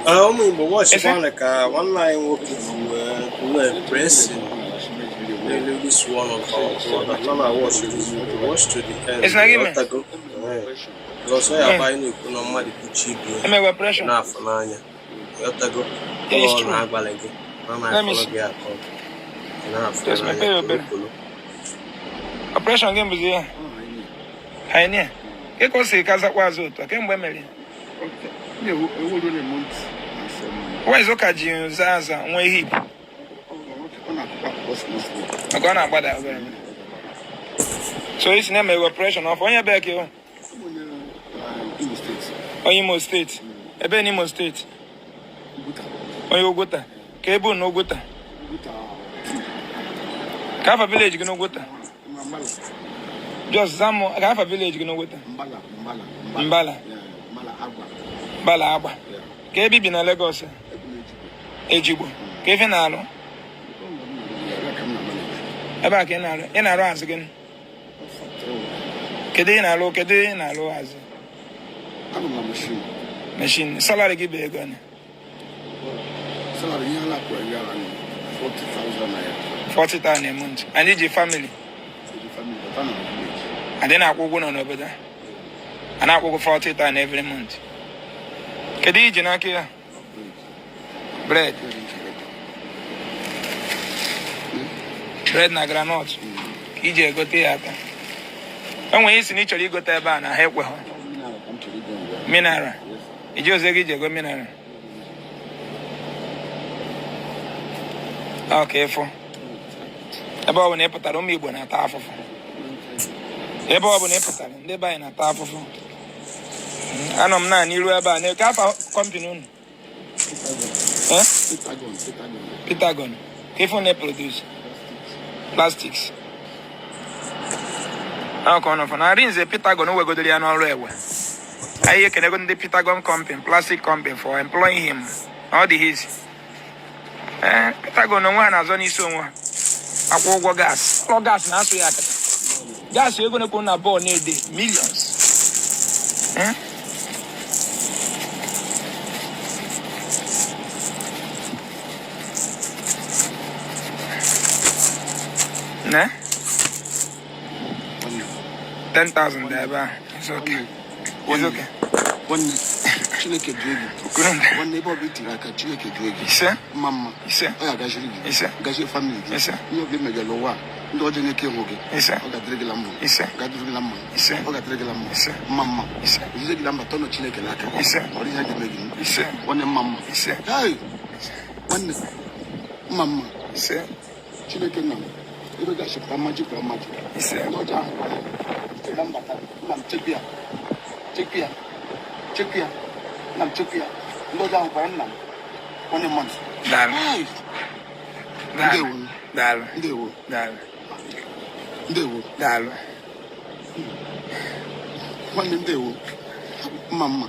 Ụmụ Igbo Ese? watchkwanụ ka nwanne anyị nwoke si wee nwee pressing n'elu this one of our brother nọ na watch this video, watch to the end. Esi na gị mee? Ghọtago? Because ọ ya bụ anyị na-ekwu na mmadụ kpuchi ibu ya Emewe operation. na-afụ n'anya. Ghọtago? Yeah, it's Ụlọ true. na-agbalị gị na Let me na-akọrọ see. gị akọ ị na-afụ Just n'anya mepee ya obere. kolokolo. Operation gị bụzi ya. Hernia. Ke ka o si kazakwa azụ otu a kemgbe emere ya? Why ụka ji zaa aza nwee hip maka ọ na-agbada obere. So isi na emeghị operation ọfọ onye ebe ka ịhụ? Onye Imo steeti. Ebe n'Imo steeti? Onye Oguta. Ka ebe unu Oguta? Ka afa village gị n'Oguta? Just zamụ ka afa village gị n'Oguta? Mbala. Mbala Agba. Ka ebe i bi na Lagos? Ejigbo. Ka ife na-alụ? Ebe a ka ị na-alụ? Ị na-arụ azụ gịnị? Kedu ị na-alụ? Kedu ị na-alụ azụ? Machine. Salary gị bụ ego ole? Salary ihe ala kwụ eri ala nọ 40,000 naira. 40,000 a month. And iji family. Eji family but ana m village. Adị na-akwụ ụgwọ nọ n'obodo a. A na-akwụ ụgwọ 40,000 every month. Kedu iji n'aka ya? Bread. Bread nchara. Bread na groundnut. Ka iji egote ya aka. E nwere isi na ị chọrọ igote ebe a na ha ekweghị. Mineral ka m chọrọ igo ngwa. Mineral. Yes. Iji ozi ego iji ego mineral. Ọ ka ịfụ. Ebe ọ bụ na ị pụtara ụmụ Igbo na-ata afụfụ. Ebe ọ bụ na ị pụtara ndị be anyị na-ata afụfụ. Anọ m naanị iru ebe a na-eke afa company unu. Eh? Pitagon, Pitagon. Pitagon. Ka ife na-eproduce plastics. Ọ ka ọ nọ fọ na Arinze Pitagon wegodoro ya n'ọrụ ewe. Anyị ekenego ndị Pitagon company, plastic company for employing him. Ọ dị easy. Ee, Pitagon onwe ha na-azọ n'isi onwe ha. Akwụ ụgwọ gas. Ụlọ gas na-asụ ya akata. Gas ego na-ekwu na bọọlụ na-ede millions. Eh? Ne? 10,000 dị ebe a. It's okay. It's okay. Nwanne Chineke duo gị. Kwuru m. Nwanne ebe ọ bụla i tiri aka Chineke duo gị. Ise. Mma mma. Ise. Ọ ga-agaziri gị. Ise. Gazie family gị. Ise. Ihe ọ bụla i megara ụwa a, ndị ọjọọ na-eke hụ gị. Ise. Ọ ga-adịrị gị la mma. Ise. Ọ ga-adịrị gị la mma. Ise. Ọ ga-adịrị gị la mma. Ise. Mma mma. Ise. Ojije gị la mba tọnụ Chineke n'aka. Ise. Ọ dịghị ihe ga-eme gị. Ise. Nwanne mma mma. Ise. Hey! Nwanne mma mma. Ise. Chineke nna m ebe ga-achịpụta mmaji kwara mmaji. Ise. Ndị ọjọọ ahụ kwara ya. Site na mbata nna m chekwa ya. Chekwa ya. Chekwa ya. Nna m chekwa ya. Ndị ọjọọ ahụ kwara nna m. Nwanne mmadụ. Daalụ. Hey! Daalụ. Ndewo. Daalụ. Ndewo. Daalụ. Ndewo. Daalụ. Nwanne ndewo. Mma mma.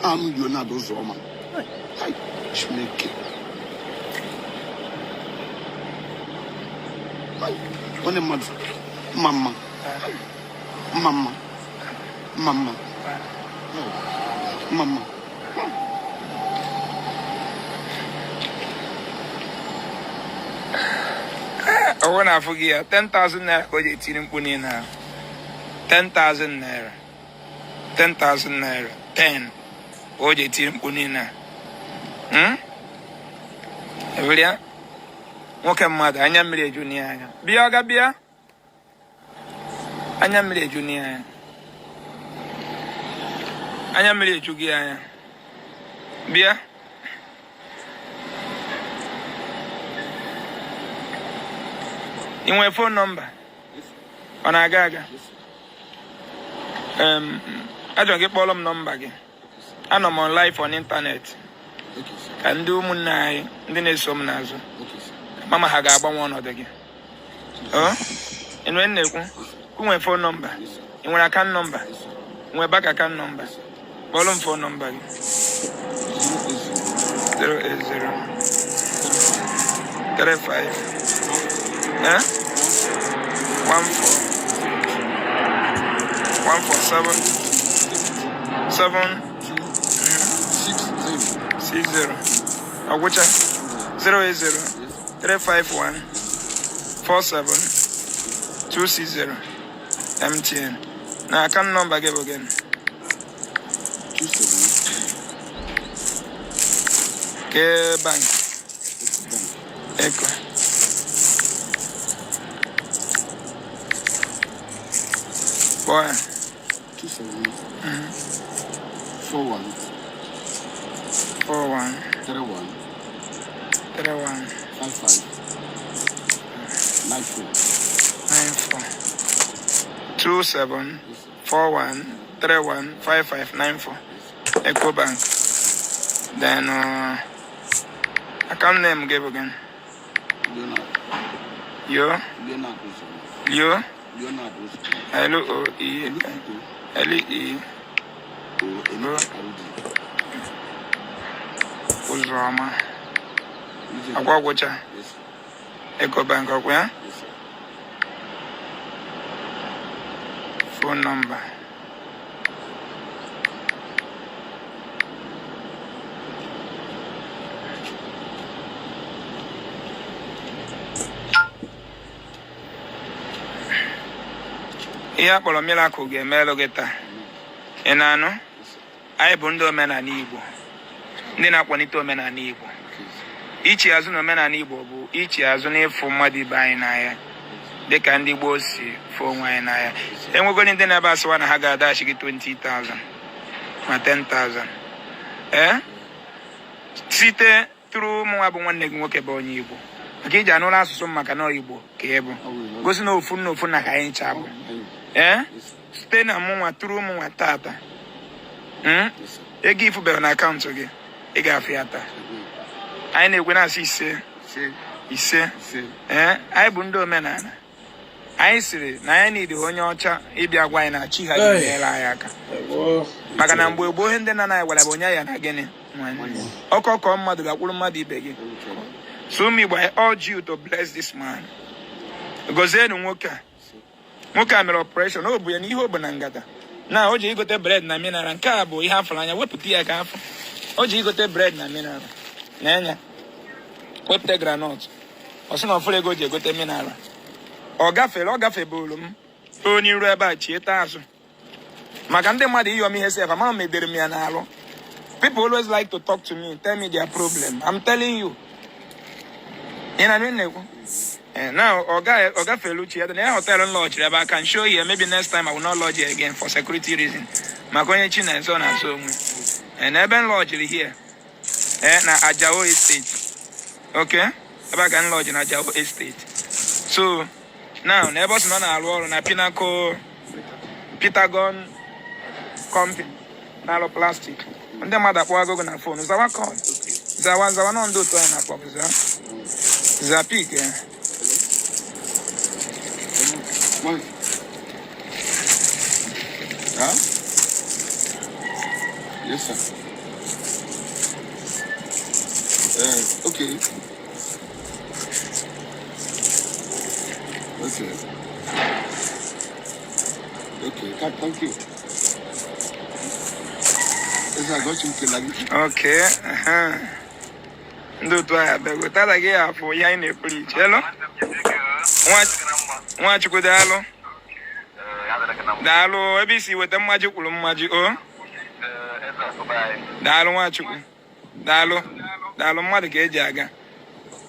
Aha m Leonard Ụzọma. Hai, Chineke. Hai, nwanne mmadụ. Mma mma. Mma mma. Mma mma. Mma mma. Ọwụ na-afụ gị ya 10,000 naira ka o ji etiri mkpu niile ahụ. 10,000 naira. 10,000 naira. 10 ka o ji etiri mkpu niile ahụ. Hmm? Ebere ya? Nwoke mmadụ anya mmiri eju n'ihe anya. Bịa ọga bịa. Anya mmiri eju n'ihe anya. Anya mmiri eju gị anya. Bịa. Ị nwere phone number? Ọ na-aga aga? Achọrọ gị kpọrọ m nọmba gị. Anọ m on live on internet ka ndị ụmụnne anyị ndị na-eso m n'azụ mama ha ga-agbanwe ọnọdụ gị. Ọ? Ị nụ na-ekwu? Ị nwere phone number? Ị nwere account number? Ị nwere bank account number? Kpọrọ m phone number gị. 080 35 eh? 14 147 7 60. Ọgwụcha 080 351 47 260. MTN. Na account number gị bụ gịnị? 27. Ke bank? Ecobank. Eco. Kpọọ ya. 27 41 41 31 31 55 94. 94. 27 41 31 55 94. Ecobank. Then account name gị bụ gịnị? Leonard. Yo. Leonard Uzoma. Leo. Leonard Uzoma. L O E L L E O N R D. Uzoma. Uzoma. Akwa gwụcha. Yes, sir. Ecobank ọkwa ya? Yes, sir. Phone number. Ihe a kpọrọ miracle ga-emelụ gị taa. Ị na-anụ? Yes, sir. Anyị bụ ndị omenala Igbo, ndị na-akwalite omenala Igbo. Okay, sir. Ichi azụ na omenala Igbo bụ ichi azụ n'ịfụ mmadụ ibe anyị n'anya dịka ndị gboo si fụ onwe anyị n'anya. Enwegoro ndị na-ebe asịwa na ha ga-adachi gị 20,000 ma 10,000 ee site tụrụ ụmụ nwa bụ nwanne gị nwoke bụ onye Igbo, maka iji anụrụ asụsụ m, maka na ọ Igbo ka ị bụ, gosi na ofu na ofu na ka anyị ncha bụ. Ee, site na mụnwa tụrụ ụmụnwa tata, Yes, sir. Ego ifubere na account gị, ị ga-afụ ya taa. Anyị na-ekwe na-asị ise. Ise. Ise. Ise. Ee, anyị bụ ndị omenala. Anyị sịrị na anyị nidi onye ọcha ịbịa gwa anyị na chi ha ga-enyere anyị aka, maka na mgbe gboo, ihe ndị nna anyị gwara bụ onye ya na gịnị nwanne. Ọkọ kọọ mmadụ ga-akwụrụ mmadụ ibe gị. So ụmụ Igbo, I urge you to bless this man. Gọzienụ nwoke a. Nwoke a mere operation, o bu ya n'ihe o bu na ngata na o ji igote bread na mineral. Nke a bụ ihe afọrọ anya, wepụta ya ka afọ o ji igote bread na mineral na enya wepụta groundnut. Ọ sị na ọfụrụ ego o ji egote mineral. Ọ gafere, ọ gafeburu m onye iru ebe a chieta azụ maka ndị mmadụ ịyọ m ihe sef. Ama m edere m ya n'alụ. People always like to talk to me, tell me their problem. I'm telling you, ị na na-ekwu. Now oga oga feluchi ya na hotel m lodge ebe I can show you. Maybe next time I will not lodge here again for security reason, maka onye chi na-ezo na-azọ onwe. Na ebe m lodgiri here, na Ajao Estate, okay, ebe a ka m lodge na Ajao Estate. So now na ebe ọ sị na ọ na-arụ ọrụ na Pinnacle Pitagon Company na-alụ plastic. Ndị mmadụ akpọwago gị na phone. Zawa call, zawa, zawa nọ. Ndị otu anyị na-akpọ gị. Zaa, zaa, pick ya. Mommy. Huh? Yes, sir. Okay. Okay. Okay. Thank you. Yes, sir. I got you. Okay, like Okay, ndị otu anyị abịago tata gị afụ ihe anyị na-ekwuru iche. Hello, Nwachukwu, daalụ, daalụ. Ebe isi weta mmaji kwuru mmaji o. Daalụ Nwachukwu, daalụ, daalụ. Mmadụ ka eji aga.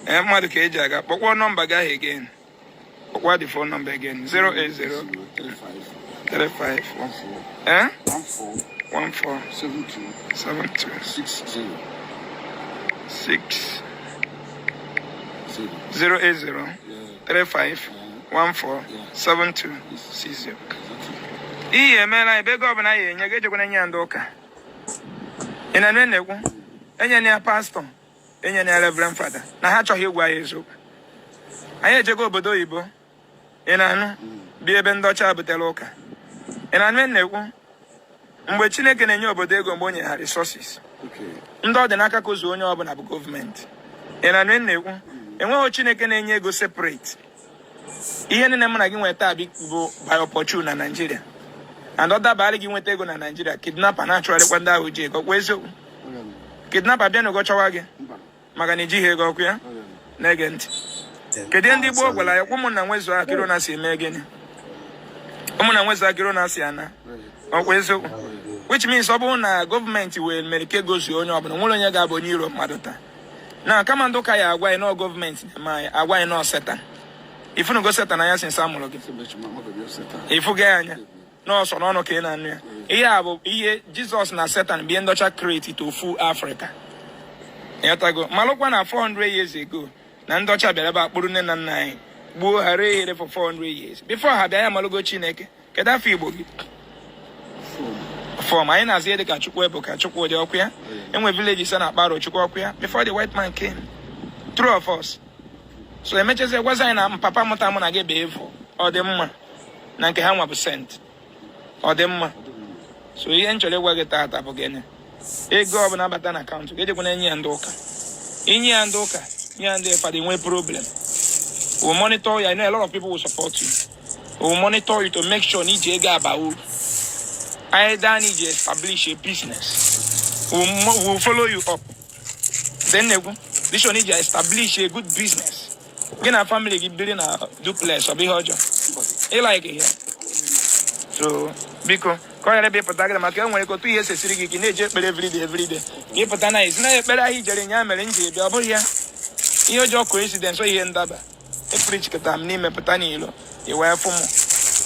Ee, mmadụ ka eji aga. Kpọkwa nọmba gị ahụ again. Kpọkwa the phone number again. 080 35 35 14 14 14 72 72 60 6 0. 080 35 14 72 60. Iyi emeela ebe ego ọbụla ya enye gị, ejekwana enye ya ndị ụka. Ị na-anụ na-ekwu enyena ya pastọ, enyena ya reverend father, na ha achọghị ịgwa ya eziokwu. Anyị ejego obodo oyibo, ị na-anụ, bi ebe ndị ọcha butere ụka. Ị na-anụ na-ekwu mgbe Chineke na-enye obodo ego, mgbe o nyere ha resources, ndị ọ dị n'aka ka ụzọ onye ọbụla bụ gọọmenti. Ị na-anụ na-ekwu enweghị Chineke na-enye ego separate. Ihe niile mụ na gị nweta bụ by opportunity na Nigeria, and ọ dabara gị nweta ego na Nigeria, kidnapper na-achụgharịkwa ndị ahụ ji ego. Kwa eziokwu. Kidnapper bịa n'ugo chọwa gị Mba. maka na ijighị ego ọkụ ya na-ege ntị. Kedu ihe ndị gboo gwara ya? Ụmụnna nwezu akịrị na si eme gịnị? Ụmụnna nwezu akịrị na si ana ọkwa eziokwu, which means ọ bụrụ na gọọmenti wee mere ka ego zuo onye ọbụla, nwere onye ga-abụ onye iro mmadụ taa na kama ndị ụka ya agwa anyị nọọ gọọmenti na-eme anyị, agwa anyị nọọ Satan. Ifunugo Satan anya since a mụrụ gị? Ịfụga ya anya n'ọsọ n'ọnụ ka ị na-anụ ya. Ihe a bụ ihe Jizọs na Satan bụ ihe ndị ọcha create to fool Africa. Ịghọtago? Malụkwa na 400 years ago na ndị ọcha bịara ebe a kpụrụ nne na nna anyị, gbuo ha, ree ere for 400 years before ha bịa. Ya malụgo Chineke. Kedu afọ Igbo gị? Fọm anyị na-azụ ihe dịka Chukwu Ebuka, Chukwu dị ọkụ ya enwe villages a na-akpa Aro Chukwu ọkụ ya before the white man came. True of us. So emechazie gwazi anyị na papa mụta mụ na gị bụ efu. Ọ dị mma na nke ha nwa bụ saint. Ọ dị mma. So ihe m chọrọ ịgwa gị taata bụ gịnị? Ego ọbụla bata na akaụntụ gị, ejekwana enye ya ndị ụka. Inye ya ndị ụka, nye ya ndị fada, nwee problem. We will monitor you. I know a lot of people will support you. We will monitor you to make sure na iji ego aba uru, either na iji establish a business. We will follow you up. Then na-ekwu this one, iji establish a good business, gị na family gị biri na duplex. Ọ bụ ihe ọjọọ ị like ya. So biko, ka ọ ghara ebe ịpụta gị maka e nwere ka otu ihe sesiri gị ka ị na-eji ekpere everyday everyday, ka ịpụta na ezi na ekpere ahụ ijere nya mere m ji bịa. Ọ bụghị ya ihe ọjọọ, coincidence, ọ ihe ndaba efrichikọta m n'ime pụta n'ilo i wee fụ m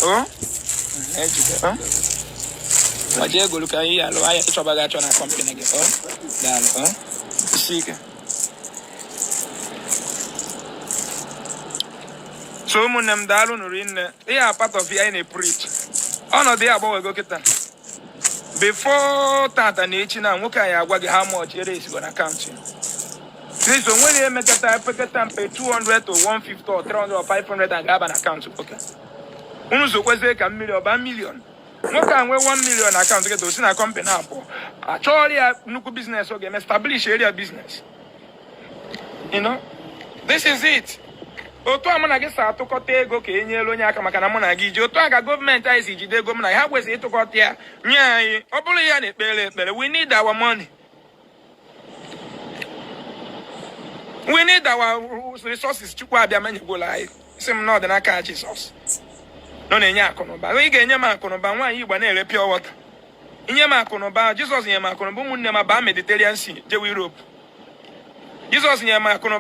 o ejide o gbaji egolu ka anyị alụ ahịa ịchọba gị achọ na company gị. O daalụ, o isi ike. So ụmụnne m, daalụ nụrụ nne. Ihe a part of ihe anyị na-epreach. Ọnọdụ ya agbanwego kịta. Before tata na echi na nwoke anyị agwa gị how much ere esigo na akaụntụ ya. Please, o nwere emekata pekata mpe 200 to 150 or 300 or 500 a ga-aba na akaụntụ nwoke. Unu zokwezie ka mmiri ọba million. Nwoke a nwee 1 million na akaụntụ kịta, o si na company abụọ achọọrọ ya nnukwu business ọ ga-eme, establish area business. You know, this is it. Otu a mụ na gị si atụkọta ego ka e nyere onye aka, maka na mụ na gị ji otu a ka gọọmenti anyị si jide ego m na ha kwesịrị ịtụkọta ya nye anyị. Ọ bụrụ ya na-ekpere ekpere, we need our money, we need our resources. Chukwu abịa menyegwola anyị si m na ọ dị n'aka Jizọs nọ na-enye akụnụba. Ị ga-enye m akụnụba? Nwaanyị Igbo na-ere pure water, inye m akụnụba. Jizọs nye m akụnụba, ụmụnne m baa Mediterranean Sea jewe Europe. Jizọs nye m akụnụba.